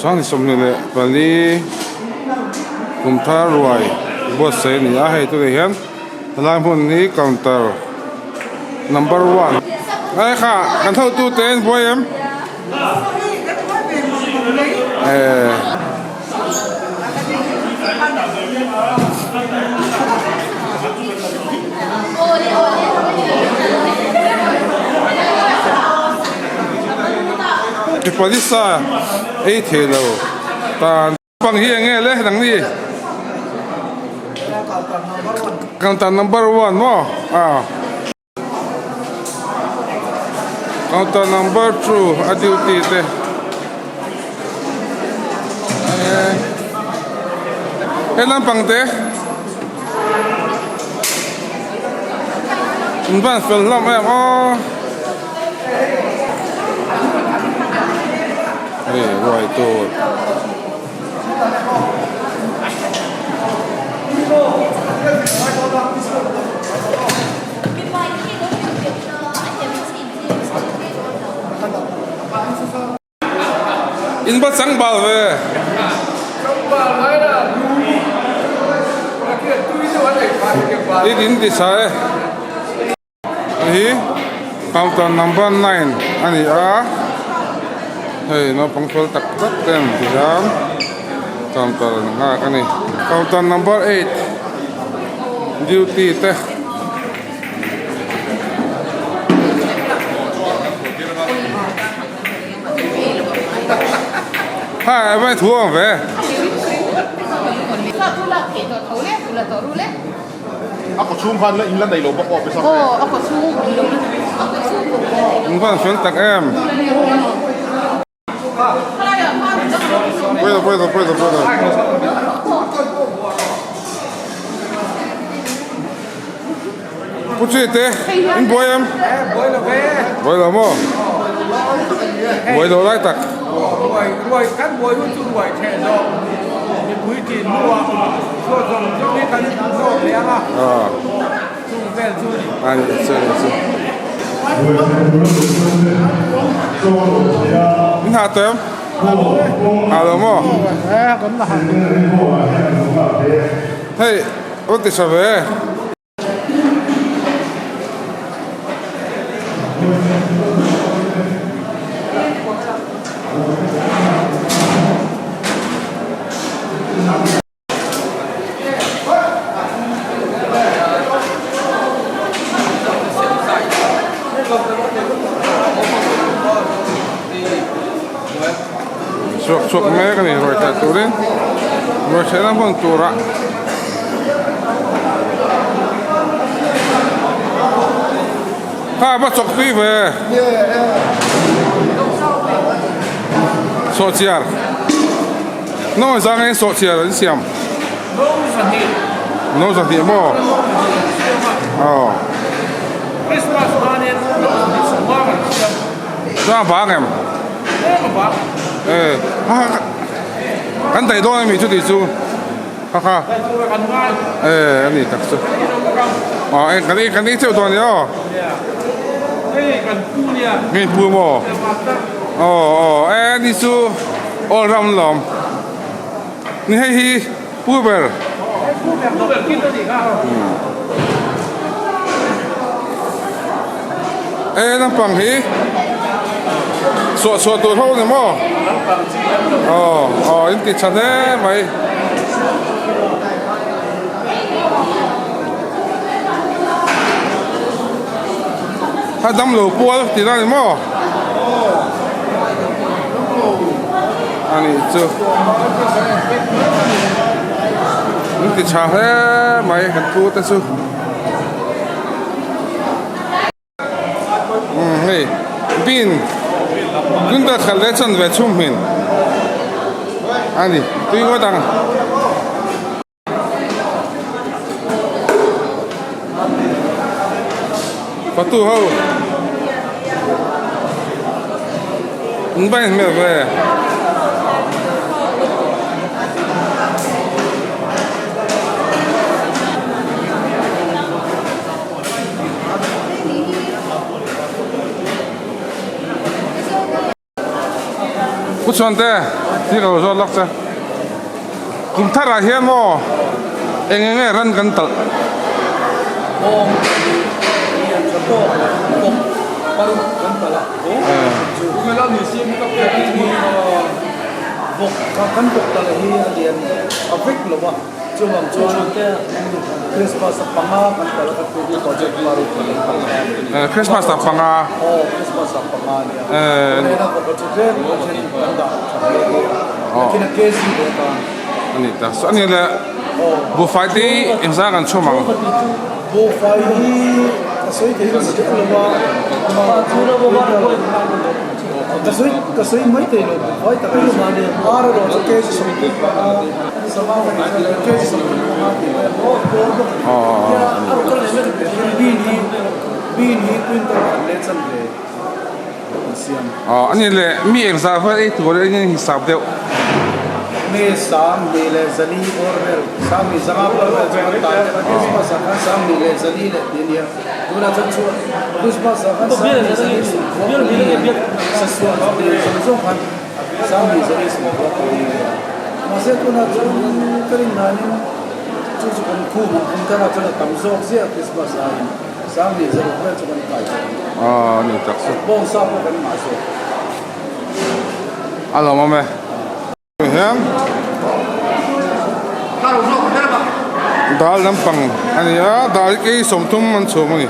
24 kum thar ruai buatsaih a ni a hei tunah hian helai hmun hi counter number one e kha kan hotu te an buai em eh. Palisa ei thei lo tan pang hi enge le nang ni counter number one maw ah. Counter number 2 a duty te he lampang te in van fel hlawm em aw hei ruai tur. In va chang bal ve. I din ti sa e. Hi counter number 9 ani a. Hei naupang fel tak tak ten ti hian counter an nghak ani. Counter number 8 duty te. Ha vai thu ang ve. A kaw chhung khan la in la nei lo bawk aw pesa. Aw a kaw chhung In van fel tak em. Puedo, puedo, puedo, puedo. Pu Chi te, in buai em? Buai lo maw? Buai lo lai tak. Ruai kan buai hun chu ruai theh zawk mipui tin hnuah chhuat zawng zawng hi kan zawk leh ang a, chung vel chu ni. A ni chu ni chu. In hah tawh em? Hah lo maw? Hei, rawn ti tha ve. Chhuak chhuak mek a ni ruai theh turin ruai thehna hmun turah kha va chawk tui ve sawhchiar. No zang in sawh chiar an siam. No zahnih maw? Aw. Christmas hmanin no zahnih sawmvang an siam. Chuan a bang em? Em a bang. Eh, ha ha kan daih dawn ami chuti chu. Ha ha. Daih tur kan ngai. Eh, ani tak chu. Aw, eh kan kan ei cheu dawn ni aw. Hei kan pu nia. Min pu maw? Aw aw, eh ni chu. Aw ram lawm ni hei hi pu ber. E naupang hi suah suah tur ho ni maw aw aw in ti tha hle mai. A damlo pual tih na ni maw? A nih chu. Min ti tha hle mai kan pu te chu. Umm hei bean tun khat leh chan ve chhum hmin a ni tui ngawt ang. Patu ho an va inhmel ve. Pu Chuante hi ka lo zawt lawk che. Kum tharah hian maw eng eng nge ran kan talh? Bawng lian tha tawk bawk paruk kan talh a. Bawk kan bawk talh hi a lian a vek lo a. Chuvang chuan Christmas a panga kan kal a kan tu project paruk kan kal a. Christmas a panga. Aw Christmas a panga ania. Tunena bawk a chu tlem a then kan dah tha hle hle a. Nakin a KZ leh tan. Ani ta. So ani le buhfai te engzah kan chhum ang. Buhfai hi ka sawi thei lo chiah lo a. Ka sawi ka sawi mai thei lo buhfai tak hi. Ar erawh chu KZ 15. A ni le mi engzah vel ei tur in in hisap deuh. Mahse tunah chuan ka rin danin chu chu kan khum ang kum tharah chuan a tam zawk ziah Christmas aiin Sanghnih zaruk vel chu kan kai tawh ang. Aw ni tak chu. Bawngsa pawh kan ngah zawk. A lawmawm e. Hian dal lampang a ni a, dal hi 30 an chhum a ni,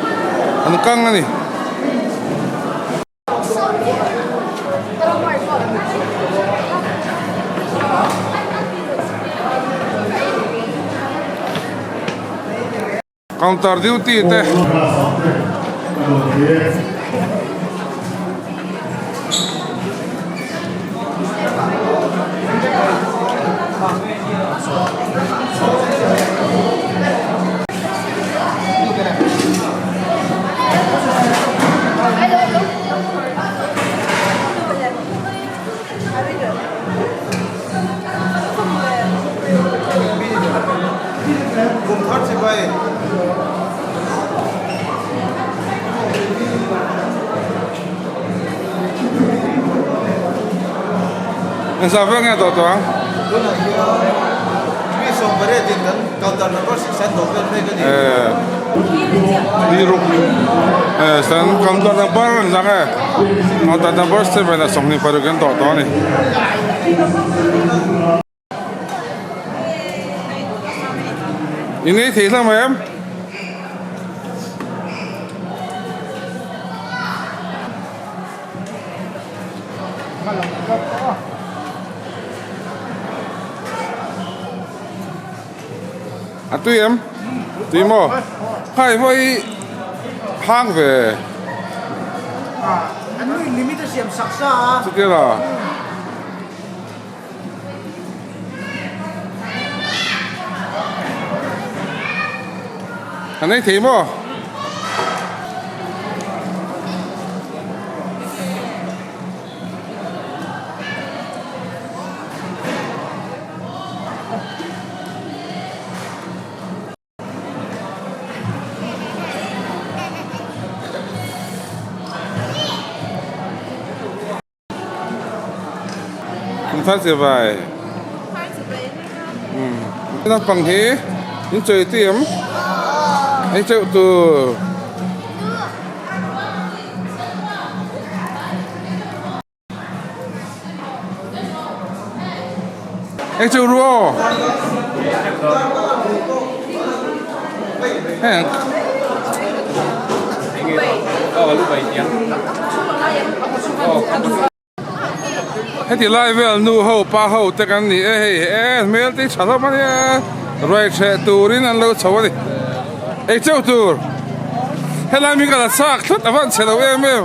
an kang a ni. Counter duty te Engzah vel nge dawh tawh ang? Counter number an lang e counter number 7 a 26 an dawh tawh a ni. In ei thei hlauh mai em? A tui em? Tui maw? Khai vawi hang ve. An nui limit a siam sak sa a. Chutia la. An ei thei maw? Thar chi vai. Naupang hi in chawi tui em? Ei cheuh tur. Eng chu ru aw. Heng. Heti lai vel nu ho pa ho te kan ni e hei e hmel te hi tha hlawm a nia ruai hreh turin an lo chho a ni ei cheuh tur helai mi ka la chak thut a van chhe lo em em.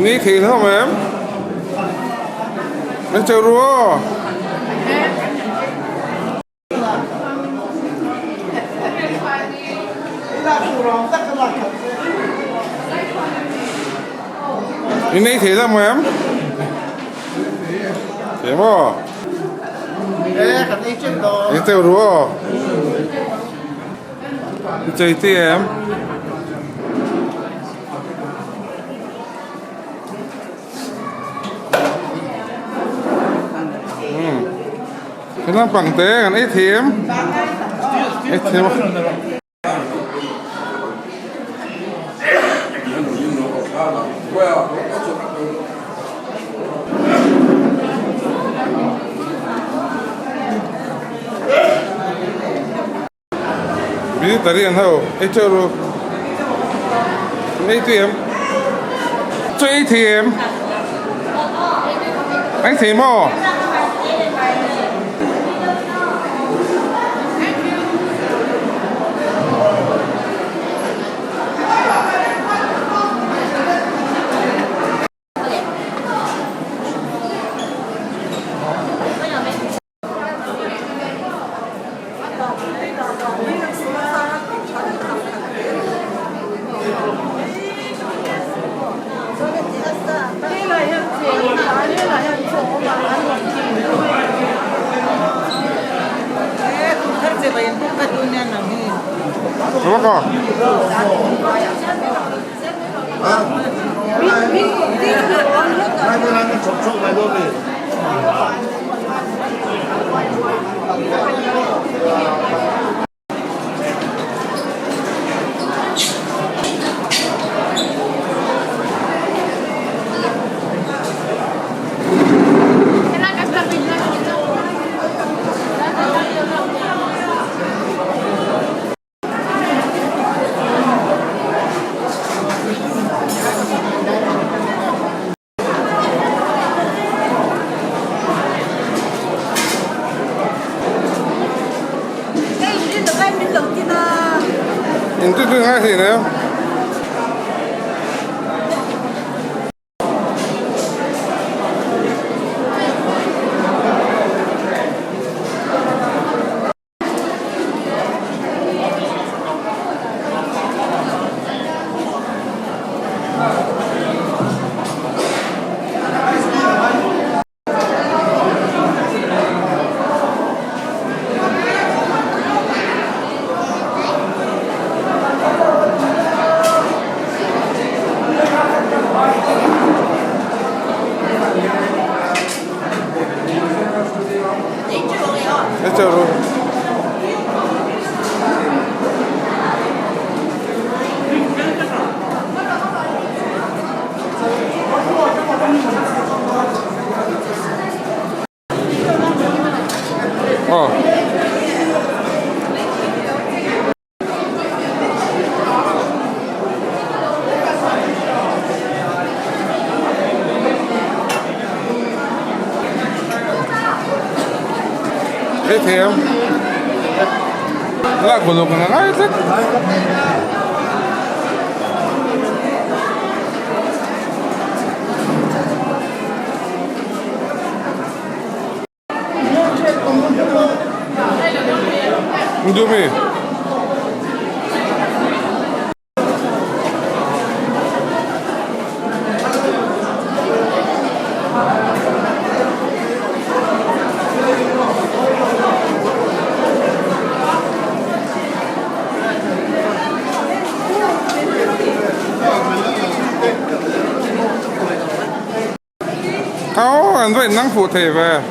Ni thei hlawm em? Anh chào rùa. In ei thei lam em? Thei maw? Ei teuh ru aw. I chei te em? He lampang te kan ei thei em? Ei thei maw? Vegetarian ho ei teuh ru ei tui em chu ei thei em ei thei maw. In tu tu ngai thei reng. Thế thế không? Là của lục là ngay rất. Duh mi? Aw an va in nang fuh thei ve.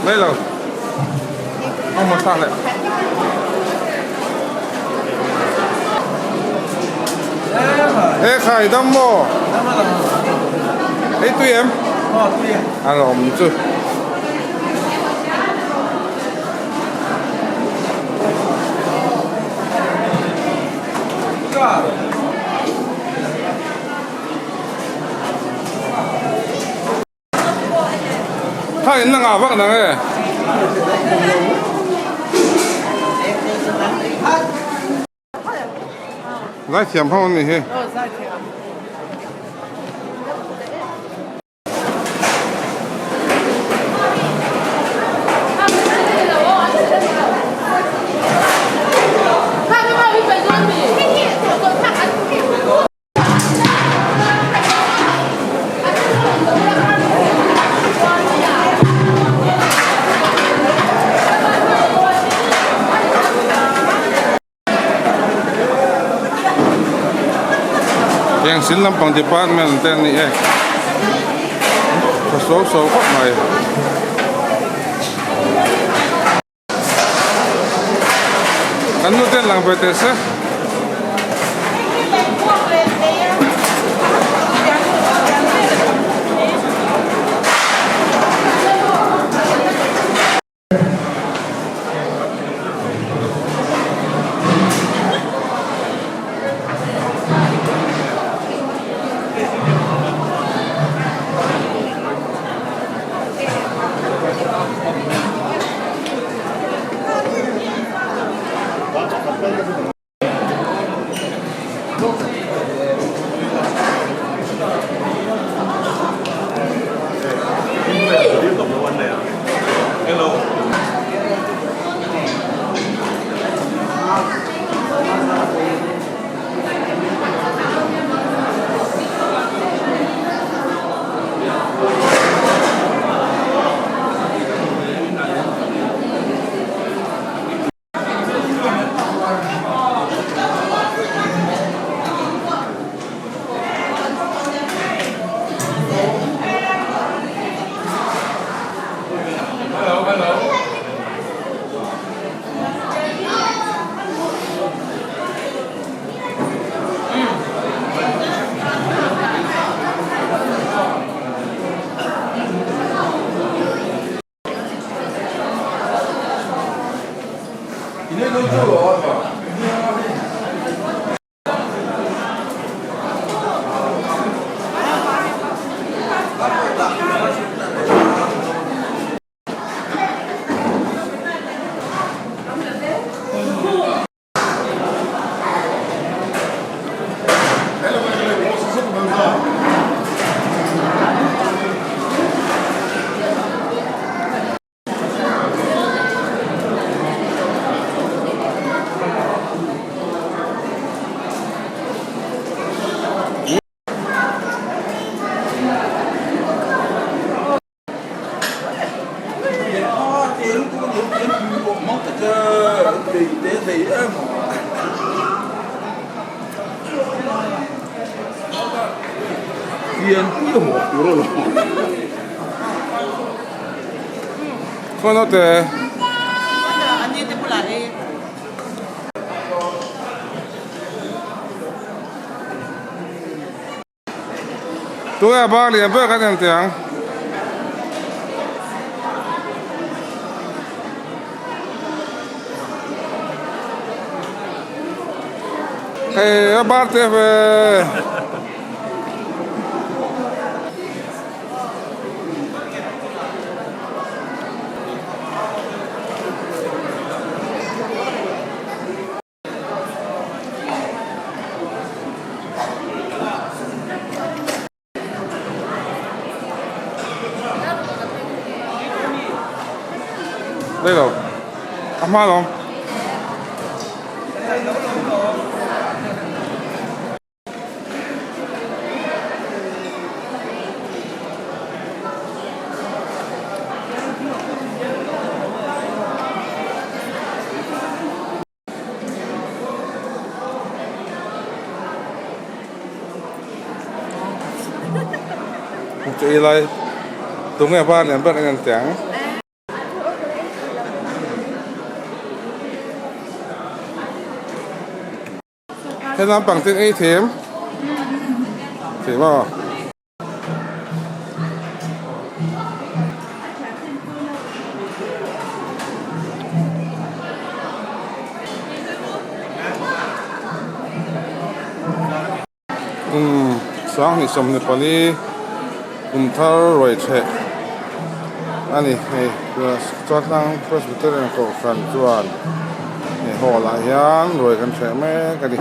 Lấy lo. Ông mà sao lại. Ê khai dam maw? Ei tui em? A lawm chu. Kha in na ngah vak nang e. Zaithiam ho an ni hi. Heng sil lampang department te an ni e. Tha suau suau khawp mai. Kan nu ten lang ve teh se. Khaw naute. Tunge bar lian ber kan en teh ang. Hei a bar te ve. Đây rồi. A hma lawm. Chu i lai tunge var lian ber en teh ang. He lampang te ei them thei maw. Kum sanghnih 24 kum thar ruai theh a ni hei Chawtlang Presbyterian Kohhran chuan hei hall ah hian ruai kan hreh mek a ni.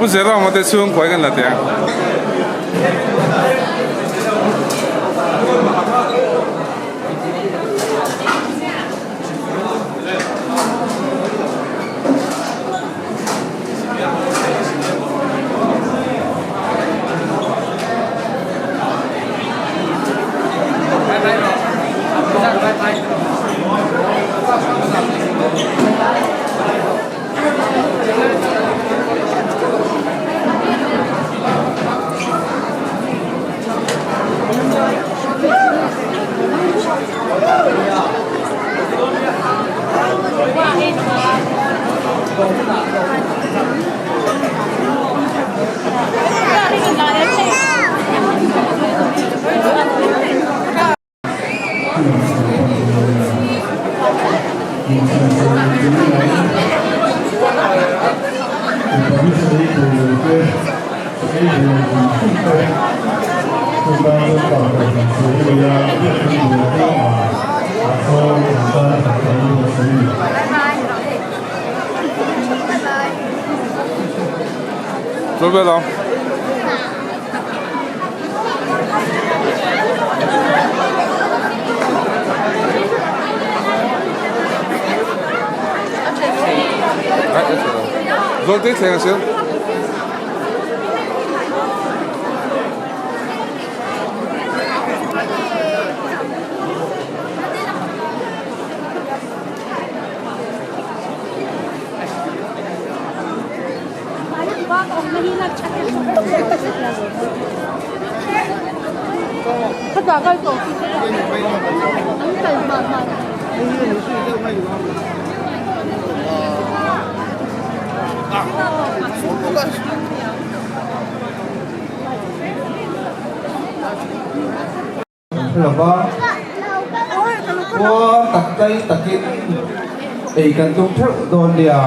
Pu Jerome te chhungkawi kan la teh ang. Zo vel ang. Zawl te thleng a sir. Lova khua tak kai takin ei kan tum theuh dawn nia.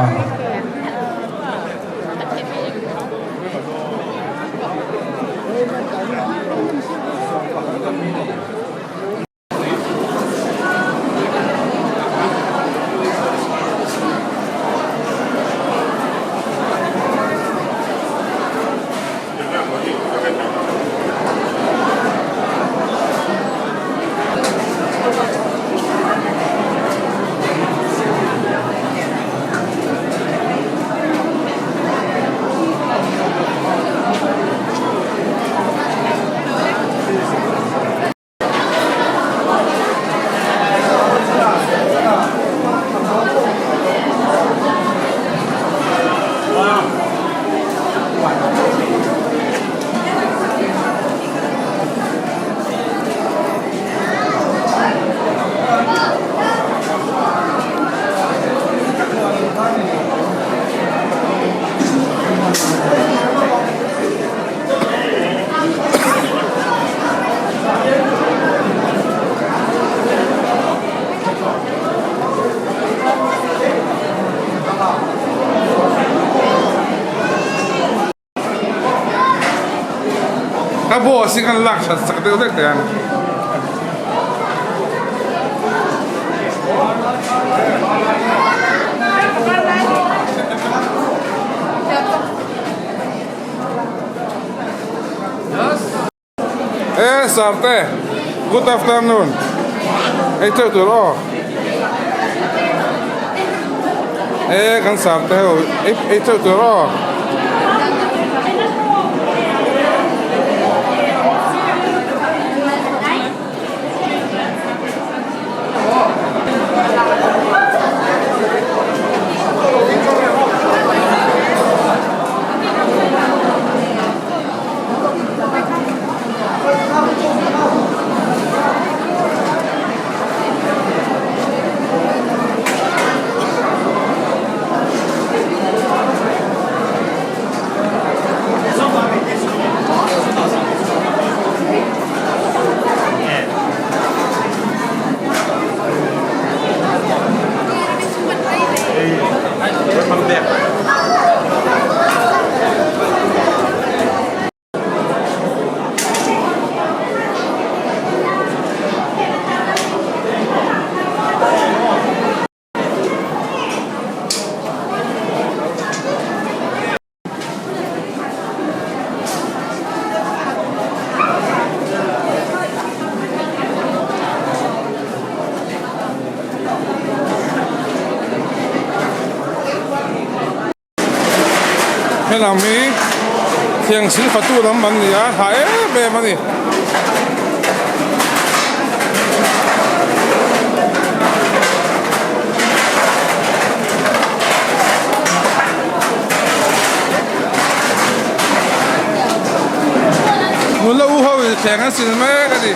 Ka boss hi kan lak that sak deuh vek teh ang. E Sarte, good afternoon. Ei cheu tur aw. E kan Sarte ho ei cheu tur aw. Helam hi thiang sil fatu lam an ni a tha em em a ni. Nula u ho in thleng an sil mek a ni.